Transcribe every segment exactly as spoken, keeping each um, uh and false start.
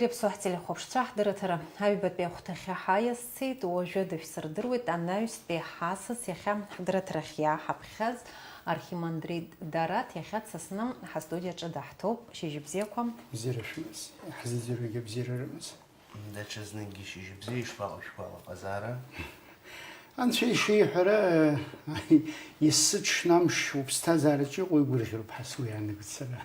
Иаԥсуа ҳтелехәаԥшцәа, ҳдырраҭара аҩбатәи ахәҭахьы ҳаиасцеит. Уажәы дышәсырдыруеит анаҩстәи ҳасас иахьа ҳдырраҭарахь иааҳаԥхьаз архимандрит Дараҭ. Иахьа дсасны ҳастудиаҿы даҳҭоуп. Шьыжьбзиақәа. Бзиара шәымаз, ҳзыӡырҩгьы бзиара рымаз. Даҽазныкгьы шьыжьбзиа, ишԥаҟоу, шәгәалаҟазаара? Анцәа ишиҳәара, есыҽны амш уԥсҭазаараҿы иҟоу игәырӷьароуп ҳәа сгәы иаанагоит сара.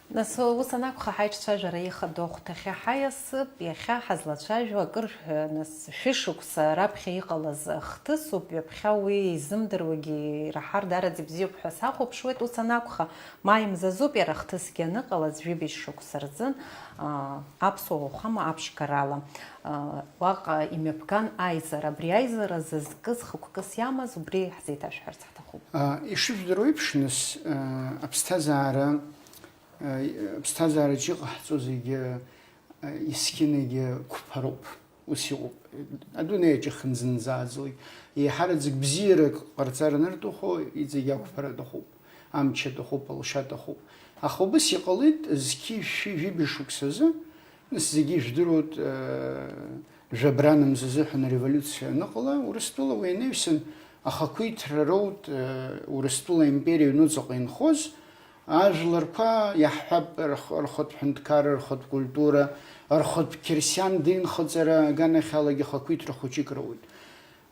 Нас, ус анакәха, ҳаиҿцәажәара ихадоу ахәҭахьы ҳаиасып. Иахьа ҳазлацәажәо акыр, нас, шәышықәса раԥхьа иҟалаз ахҭысуп. Ҩаԥхьа уи изымдыруагьы ираҳар, даараӡа ибзиоуп ҳәа сахәаԥшуеит. Ус анакәха, маи мзазоуп иара ахҭысгьы аныҟалаз, жәибжь шықәса рзын, аа, аԥсуа уахәама аԥшқарала, аа, уаҟа имҩаԥган аизара. Абри аизара зызкыз, хықәкыс иамаз, убри ҳзеиҭашәҳәарц ҳҭахуп. А, ишыжәдыруа еиԥш, нас, а, аԥсҭазаара, а, аԥсҭазаараҿы иҟаҳҵо зегьы, а, есқьынагьы қәԥароуп. Ус иҟоуп. Адунеи аҿы хынзынӡааӡалак еиҳараӡак бзиарак ҟарҵар анырҭаху, иҵегь ақәԥара аҭахуп, амч аҭахуп, алша аҭахуп. Аха убыс иҟалеит, зқьи жәшәи жәибжь шықәсазы, нас зегьы ижәдыруеит, э, жәабран мзазы ҳәа ареволиуциа аныҟала, Урыстәыла уи анаҩсан ахақәиҭра роут, э, Урыстәыла аимпериа аҩнуҵаҟа инхоз, ажәларқәа, иаҳҳәап, рх-, рхатә ҳәынҭқарра, рхатә культура, рхатә қьырсиан динхыҵара аганахьалагьы ахақәиҭра хәыҷык роуит.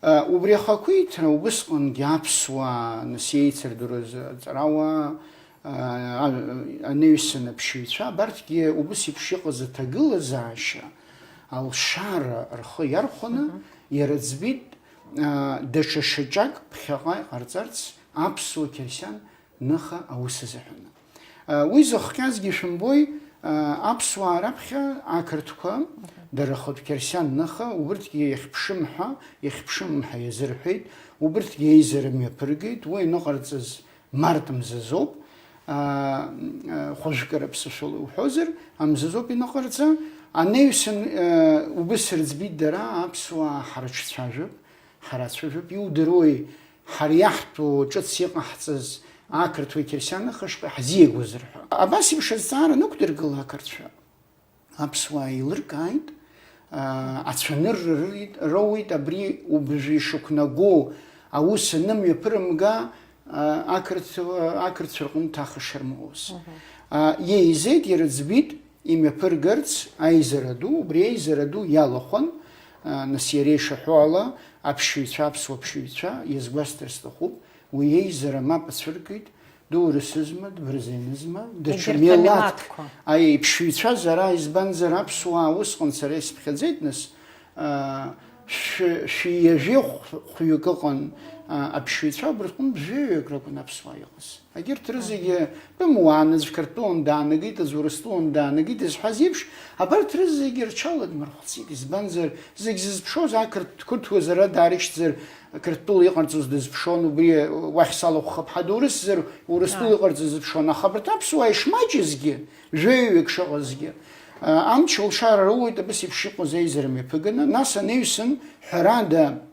Э, убри ахақәиҭра убысҟангьы аԥсуаа, нас, еицырдыруаз аҵарауаа, э, а-, анаҩсан аԥшьаҩцәа, абарҭгьы убыс еиԥш иҟаз аҭагылазаашьа, алшара рхы иархәаны, мгм, ирыӡбеит, э, даҽа шьаҿак ԥхьаҟа иҟарҵарц аԥсуа қьырсиан ныха аус азыҳәан. Уи зыхҟьазгьы шәымбои, аԥсуаа раԥхьа ақырҭқәа, дара рхатә қьырсиан ныха, убырҭгьы иахьԥшым ҳәа, иахьԥшым ҳәа иазырҳәеит, убырҭгьы аизара мҩаԥыргеит, уи аныҟарҵаз март мзазоуп, хәажәкыра ԥсышәала уҳәозар, амзазоуп иныҟарҵа, анаҩсан, убыс рыӡбеит дара, аԥсуаа ҳрыҽцәажәап, ҳрацәажәап, иудыруеи, ҳара иаҳтәу ҿыц иҟаҳҵаз ақырҭуа қьырсиан ныха шаҟа иаҳзиагозар ҳәа. Абас еиԥш азҵаара анықәдыргыла ақырҭцәа, аԥсуаа еилыркааит, аа, ацәанырра рырит, роуит, абри убжа ишықәнаго аус анымҩаԥырымга, аа, ақырҭ-, ақырҭцәа рҟынтә ҭаха шырмоуаз. Мгм. Аа, еизеит, ирыӡбит, имҩаԥыргарц аизара ду, убри аизара ду иалахәын, а, нас иара ишаҳәо ала, аԥшьаҩцәа, аԥсуа ԥшьаҩцәа, иазгәасҭар сҭахуп, уи аизара мап ацәыркит, дурысызма, дбырзенызма, даҽа егьырҭ милаҭк, амилаҭқәа, аиеиԥшыҩцәаз ара, избанзар, аԥсуаа усҟан сара исыԥхьаӡеит, нас, а, шәи-, шәи ҩажәи хә-, хәҩык ыҟан, а, аԥшьаҩцәа, убырҭ рҟынтә жәаҩык ракәын аԥсуаа иҟаз. Егьырҭ рызегьы, тәымуаанӡа Қырҭтәылан даанагеит, аӡә Урыстәылан даанагеит изҳәаз еиԥш, абарҭ рызегьы рҽаладмырхәцит, избанзар, зегь зызԥшоз ақырҭ-, қырҭуазар, даарышьҭзар, Қырҭтәыла иҟарҵоз дызԥшон, убри уахь салахәхап ҳәа дурысзар, Урыстәыла иҟарҵоз дызԥшон, аха абарҭ аԥсуаа ишмаҷызгьы, жәаҩаҩык шыҟазгьы, а, амч алшара роуеит, абас еиԥш иҟоз аизара мҩаԥыганы, нас анаҩсан, ҳәарада,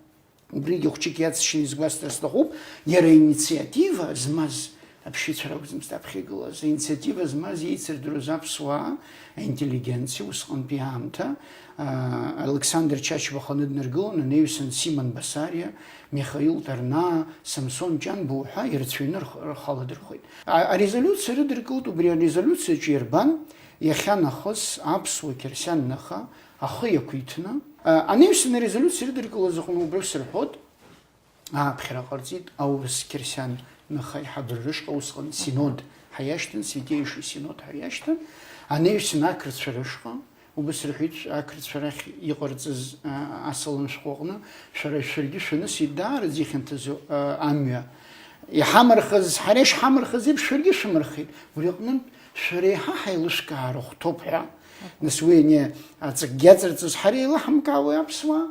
убригьы хәҷык иацшьны изгәасҭар сҭахуп, иара аинициатива змаз, аԥшьаҩцәа ракәӡамызт аԥхьа игылаз, аинициатива змаз еицырдыруаз аԥсуаа, аинтеллигенциа, усҟантәи аамҭа, аа, Алықьсандр Чачба аханы днаргылон, анаҩсан Симон Басариа, Михаил Ҭарнаа, Самсон Ҷанба уҳәа ирацәаҩны рх-, рхы аладырхәит. А-, арезолиуциа рыдыркылт, убри арезолиуциаҿы ирбан, иахьанахыс аԥсуа қьырсиан ныха, ахы иақәиҭны, а, анаҩсан арезолиуциа ирыдыркылаз аҟны убра сырҳәот, ааԥхьара ҟарҵеит аурыс қьырсиан ныха аиҳабыра рышҟа, усҟан синод ҳаиашьҭын, Святейший Синод ҳаиашьҭын, анаҩсан ақырҭцәа рышҟа, убыс рҳәеит, ақырҭцәа рахь иҟарҵаз, а, асалам шәҟәы аҟны, шәара шәаргьы шәанысит, даараӡа ихьанҭазоу, а, амҩа. Иҳамырхыз, ҳара ишҳамырхыз еиԥш, шәаргьы шәымырхит. Убри аҟнытә, шәара еиҳа ҳаилышәкаара хәҭоуп ҳәа. Нас уи ани аҵакгьы аҵарҵаз ҳара еилаҳамкаауеи аԥсуаа?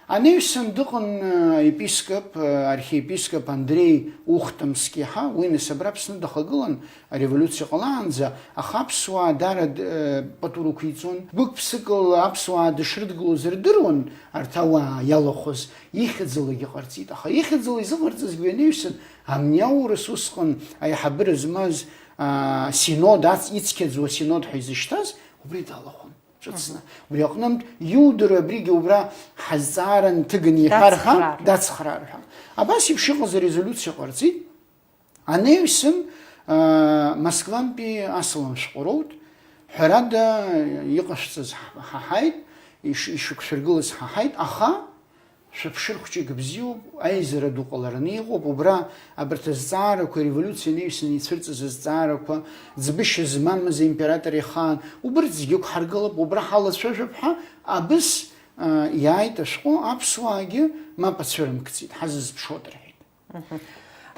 Анаҩсан дыҟан, э, епископ, э, архиепископ Андрей Ухтомски ҳәа, уи нас абра Аԥсны дахагылан, ареволиуциа ҟалаанӡа, аха аԥсуаа даара д-, э, пату рықәиҵон. Гәык-ԥсыкала аԥсуаа дышрыдгылоз рдыруан, арҭ ауаа иалахәыз, ихьӡалагьы ҟарҵеит. Аха ихьӡала изыҟарҵазгьы уи анаҩсан, амни аурыс усҟан аиҳабыра змаз, а, синод, ац-, ицқьаӡоу асинод ҳәа изышьҭаз, убри далахәын. ҿыцны. Убри аҟнынтә иудыруа абригьы убра ҳазҵаара нҭыганы иҳәар ҳәа, Дацхраар. Дацхраар ҳәа. Абас еиԥш иҟаз арезолиуциа ҟарҵеит. Анаҩсан, аа, Москвантәи асалам шәҟәы роуит, ҳәарада, иҟашәҵаз ҳ-, ҳаҳаит, иш-, ишәықәшәыргылаз ҳаҳаит, аха шәыԥшыр хәҷык бзиоуп, аизара ду ҟалараны иҟоуп, убра абарҭ азҵаарақәа, ареволиуциа анаҩсан ицәырҵыз азҵаарақәа, ӡбышьа змамыз аимператор ихаан, убырҭ зегьы ықәҳаргылап, убра ҳалацәажәап ҳәа, абыс, аа, иааит ашәҟәы, аԥсуаагьы мап ацәырымкӡеит, ҳазызԥшуеит рҳәеит. Мгм.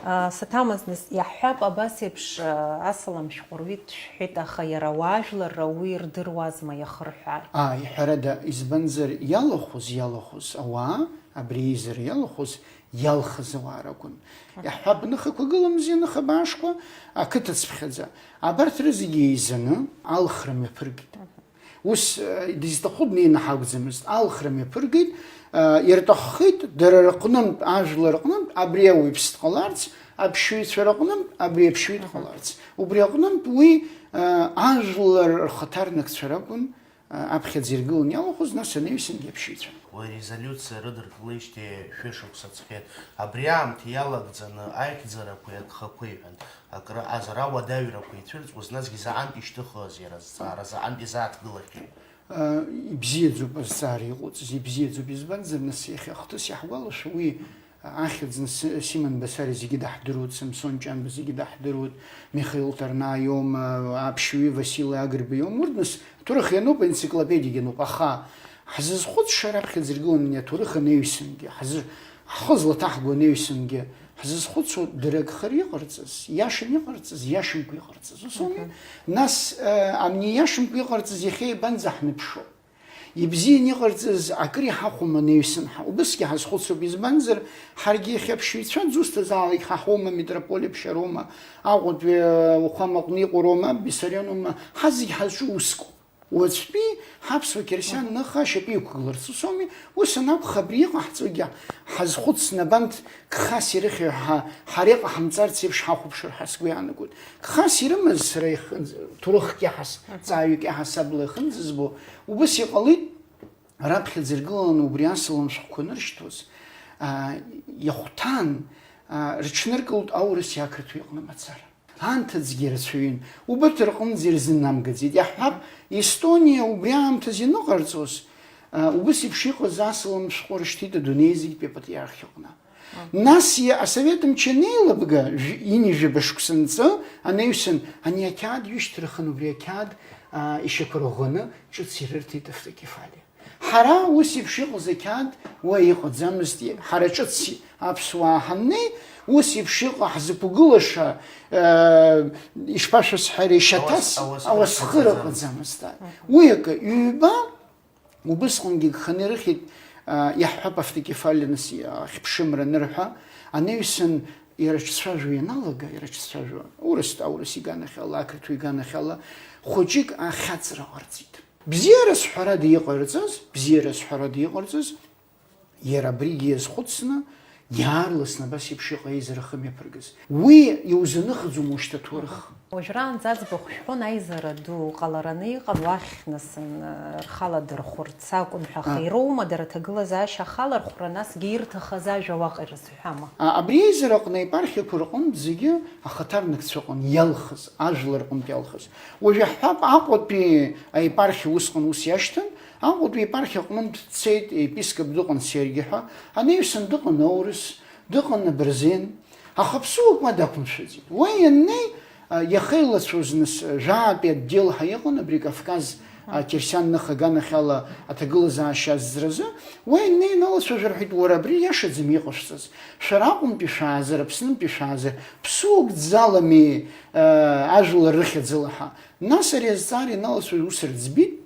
А, саҭамыз нас, иаҳҳәап, абас еиԥш, а, асалам шәҟәы руит шәҳәеит, аха иара ауаажәларра уи рдыруазма иахырҳәар? Ааи, ҳәарада, избанзар, иалахәыз, иалахәыз ауаа, абри еизара иалахәыз, иалхыз ауаа ракәын. Мгм. Иаҳҳәап, ныхақәа гыламзи, ныха баашқәа, ақыҭацԥхьаӡа. Абарҭ рызегьы еизаны алхра мҩаԥыргеит. Мгм. Ус, э, дызҭаху днеины ҳакәӡамызт. Алхра мҩаԥыргеит, э, ирҭаххеит дара рҟнынтә, ажәлар рҟнынтә абри ауаҩԥс дҟаларц, аԥшьҩцәа рҟнынтә абри аԥшьҩы дҟаларц. Убри аҟнынтә уи, э, ажәлар рхаҭарнакцәа ракәын, э, аԥхьаӡа иргыланы иалахәыз, нас анаҩсангьы аԥшьҩцәа. Уи арезолиуциа рыдыркылеижьҭеи шәышықәса ҵхеит. Абри аамҭа иалагӡаны аихьӡарақәеи агхақәеи ҳәан. Акры азар ауадаҩрақәа ицәырҵуаз, насгьы заҟантә ишьҭыхыз иара зҵаара, заҟантә изааҭгылахьеи? Ибзиаӡоуп азҵаара иҟоуҵаз, ибзиаӡоуп, избанзар, нас, иахьа ахҭыс иаҳгәалашәо, уи ахьӡ, нас, Симон Басариа зегьы даҳдыруеит, Самсон Ҷанба зегьы даҳдыруеит, Михаил Ҭарнаа иоума, аԥшьҩы Васили Агрба иоума, урҭ, нас, аҭоурых иануп, аенциклопедиагьы ануп, аха ҳзызхәыцша раԥхьаӡа иргыланы ани аҭоурых анаҩсангьы, ҳзы-, ҳхы злаҭаҳго анаҩсангьы, ҳзызхәыцуа дара агхар иҟарҵаз, иашан иҟарҵаз, иашамкәа иҟарҵаз. Ус ауми? Мгм. Нас, э, ани иашамкәа иҟарҵаз иахьа ибанӡаҳныԥшуа? Ибзиан иҟарҵаз акыр иҳахәом анаҩсан ҳа. Убысгьы ҳазхәыцуп, избанзар, ҳаргьы иахьа ԥшьҩцәа дзусҭазаалак ҳаҳаума, митрополиа ԥшьароума, Аҟәатәи, э, уахәамаҟны иҟоу роума, Бессарионума, ҳазегь ҳазҿу уск. Уаҵәтәи ҳаԥсуа қьырсиан ныха ашьапы иқәгыларц усоуми, ус анакәха, абри иҟаҳҵогьы ҳазхәыцны, абанҭ гхас ирыхьу ҳа, ҳара иҟаҳамҵарц еиԥш ҳахәаԥшыр ҳәа сгәы иаанагоит. Гхас ирымаз сара ихы-, ҭоурыхк иаҳас-, ҵааҩык иаҳасабала ихынӡызбо, убыс иҟалеит, раԥхьаӡа иргыланы убри асалам шәҟәқәа аныршьҭуаз, аа, иахәҭан, аа, рыҽныркылт аурыси ақырҭуа иҟны мацара. Аамҭаӡгьы ирацәаҩын, убарҭ рҟынӡа ирзынамгаӡеит. Иаҳҳәап, Естониа убри аамҭазы ианыҟарҵоз, а, убыс еиԥш иҟаз асалам шәҟәы рышьҭит адунеи зегьтәи апатриарх иҟны. Мгм. Нас иа-, асовет мчы анеилыбга, жәи-, ҩынҩажәаба шықәса анҵы, анаҩсан, ани ақьаад ҩышьҭырхын, убри ақьаад, а, ишьақәырӷәӷәаны ҿыц ирырҭеит автокефалиа. Ҳара ус еиԥш иҟаз ақьаад уа иҟаӡамызт, ҳара ҿыц аԥсуаа ҳаннеи, ус еиԥш иҟоу ҳзықәгылаша, э, ишԥашәасҳәари, шьаҭас Ауас-, ауасхыр ауасхыр ыҟаӡамызт. Ыҟаӡамызт. Уи акы, ҩба, убысҟангьы гханы ирыхьит, э, иаҳҳәап, автокефалиа нас ахьԥшымра анырҳәа, анаҩсан ирыҿцәажәо ианалага, ирыҿцәажәо, урыс, аурыс иганахьала, ақырҭуа иганахьала, хәыҷык ахьаҵра ҟарҵеит. Бзиарас ҳәарада иҟарҵаз, бзиарас ҳәарада иҟарҵаз, иара абригьы иазхәыцны, иаарласны абас еиԥш иҟа еизара хымҩаԥыргаз. Уи иузаныхӡом ушьҭа ҭоурых. Уажәраанӡа аӡбахә шәҳәон, аизара ду ҟалараны иҟан, уахь, нас, н-, рхала дырхәырц акәын ҳәа, аха А. ироума дара аҭагылазаашьа ахалархәра, насгьы ирҭахаз ажәа уаҟа ирызҳәама? А, абри аизара аҟны аепархиақәа рҟынтә зегьы ахаҭарнакцәа ыҟан, иалхыз, ажәлар рҟынтә иалхыз. Уажә иаҳҳәап, Аҟәатәи аепархиа усҟан ус иашьҭан, Аҟәатәи аепархиа аҟнынтә дцеит, епископ дыҟан Серги ҳәа, анаҩсан дыҟан аурыс, дыҟан абырзен, аха ԥсуак уа дақәымшәаӡеит. Уа ианнеи, а, иаха илацәоз нас, а, жәаатәи аддел ҳәа иҟан абри Кавказ, а, қьырсиан ныха аганахьала аҭагылазаашьа азҵразы, уа ианнеи иналацәажәар ҳәа иҳәеит, уара абри иашаӡам иҟашәҵаз. Шәара Аҟәантәи шәаазар, Аԥснынтәи шәаазар, ԥсуак дзалами, а, ажәлар рыхьӡала ҳәа. Нас ари азҵаара иналацәажәо ус рыӡбеит,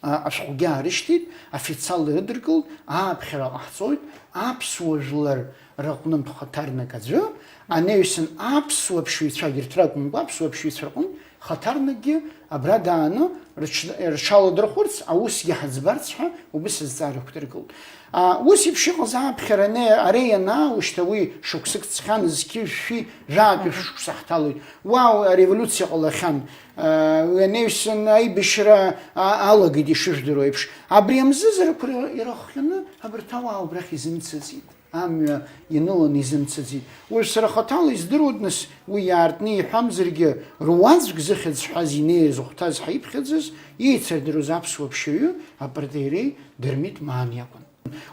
а, ашәҟәгьы аарышьҭит, официалла ирыдыркылт, ааԥхьара ҟаҳҵоит, Аԥсуа жәлар рыҟнытә хаҭарнак аӡәы, анаҩсан аԥсуа ԥшьҩцәа, егьырҭ ракәымкәа, аԥсуа ԥшьҩцәа рҟынтә хаҭарнакгьы абра дааны рыҽ-, рҽаладырхәырц, аусгьы ҳаӡбарц ҳәа убыс азҵаара ықәдыргылт. А, ус еиԥш иҟаз ааԥхьара ане-, ари ианаауа шьҭа уи шықәсык ҵхьан, зқьи жәшәи жәаатәи шықәса ҳҭалоит. Уа ареволиуциа ҟалахьан. А, уи анаҩсан аибашьра, а, алагеит ишыжәдыруа еиԥш. Абри амзызрақәа ира-, ирахҟьаны абарҭ ауаа убрахь изымцаӡеит. Амҩа иныланы изымцаӡеит. Уажә сара хаҭала издыруеит, нас, уи иаартны иҳәамзаргьы, руаӡәк зыхьӡ ҳәаз инеиз, зыхәҭаз ҳаиԥхьаӡаз, еицырдыруаз аԥсуа ԥшьаҩы апартеиреи Дырмит Маан иакәын.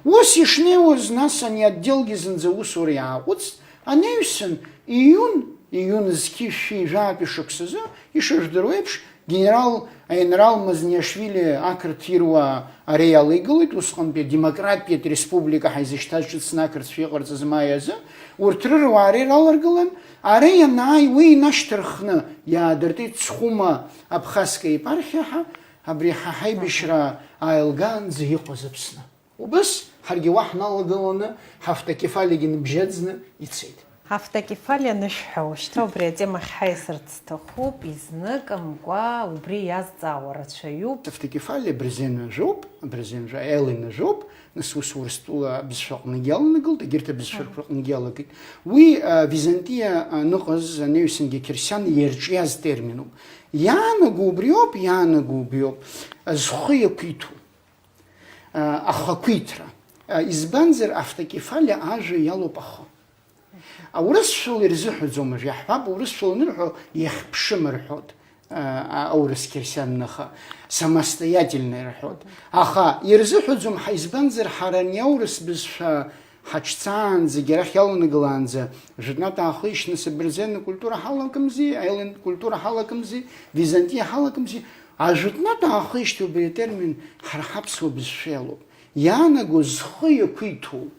Ус ишнеиуаз, нас, ани адгьылгьы зынӡа аусура иааҟәыҵт, анаҩсан, июн, июн зқьи жәшәи жәаатәи шықәсазы, ишыжәдыруа еиԥш, генерал, аинрал Мазниашвили ақырҭ ируаа ари иалеигалоит, усҟантәи адемократтәиатә республика ҳәа изышьҭаз ҿыцны ақырҭцәа иҟарҵаз маи азы, урҭ рыруаа ари раларгылан, ари ианааи, уи инашьҭарххны иаадыртит Цхума Абхазская епархиа ҳәа, абри ҳа ҳаибашьра ааилгаанӡа иҟаз Аԥсны. Убыс ҳаргьы уа ҳналагыланы, ҳавтокефалиагьы ныбжьаӡны ицеит. Ҳавтокефалиа анышәҳәа, уажәшьҭа убри атема ахь ҳаиасырц сҭахуп, изныкымкәа убри иазҵаауа рацәаҩуп. Автокефалиа абырзен ажәоуп, абырзен ажәа, Елен ажәоуп, нас ус Урыстәыла абызшәаҟныгьы иаланагалт, егьырҭ абызшәақәа рҟынгьы иалагеит. Уи, а, Византиа аныҟаз анаҩсангьы ақьырсиан иарҿиаз терминуп. Иаанаго убриоуп, иаанаго убриоуп. Зхы иақәиҭу. Ахақәиҭра. Избанзар, автокефалиа ажәа иалоуп ахы. Аурысшәала ирзыҳәаӡом, уажә иаҳҳәап, урысшәала анырҳәо, иахьԥшым рҳәоит, аурыс қьырсиан ныха, самостоятельный рҳәоит. Аха ирзыҳәаӡом, ҳа-, избанзар, ҳара ани аурыс бызшәа ҳаҿцаанӡагьы, арахь иаланагалаанӡа, жәытәнатә аахижьҭеи нас абырзен акультура ҳалакымзи, аелен культура ҳалакымзи, Византиа ҳалакымзи, ажәытәнатә аахижьҭеи убри атермин ҳара ҳаԥсуа бызшәа иалоуп. Иаанаго зхы иақәиҭу,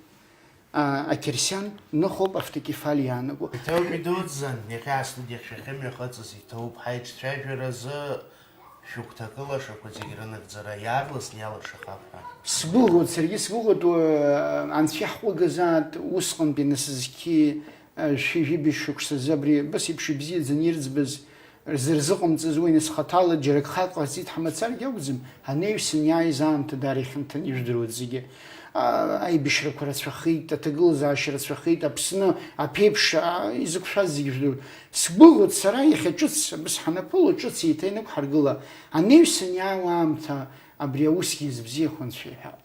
а, ақьырсиан ныхоуп автокефалиа иаанаго. Иҭоуп идуӡӡан, иахьа астудиахь шәахьымҩахыҵыз иҭоуп, ҳаиҿцәажәаразы шәыгәҭакы лашақәа зегь рынагӡара иаарласны иалыршахап ҳәа. Сгәыӷуеит, саргьы сгәыӷуеит, уа, анцәа иаҳҟәыгазааит, усҟантәи нас зқьи, а, шәи жәибжь шықәсазы абри абас еиԥш ибзиаӡаны ирӡбаз, рзырзыҟамҵаз уи, нас хаҭала џьара гхак ҟарҵеит ҳмацаргьы акәӡам, анаҩсан иааиз аамҭа даара ихьанҭан, ижәдыруеит зегьы. А, аибашьрақәа рацәахеит, аҭагылазаашьа рацәахеит, Аԥсны аԥеиԥш, а, изықәшәаз зегьы жәдыруеит. Сгәыӷуеит сара иахьа ҿыц, абас ҳанаԥыло, ҿыц еиҭа инықәҳаргыла, анаҩсан иаауа аамҭа абри аусгьы иазбзиахо Анцәа иҳәап.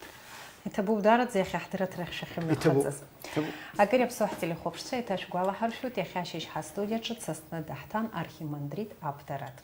Иҭабуп даараӡа иахьа ҳдырраҭара ахь шәахьымҩаԥаҵаз. Иҭабуп, иҭабуп. Акыр иаԥсоу ҳтелехәаԥшцәа еиҭашәгәалаҳаршәоит, иахьа ашьыжь ҳастудиаҿы дсасны даҳҭан архимандрит Абдарат.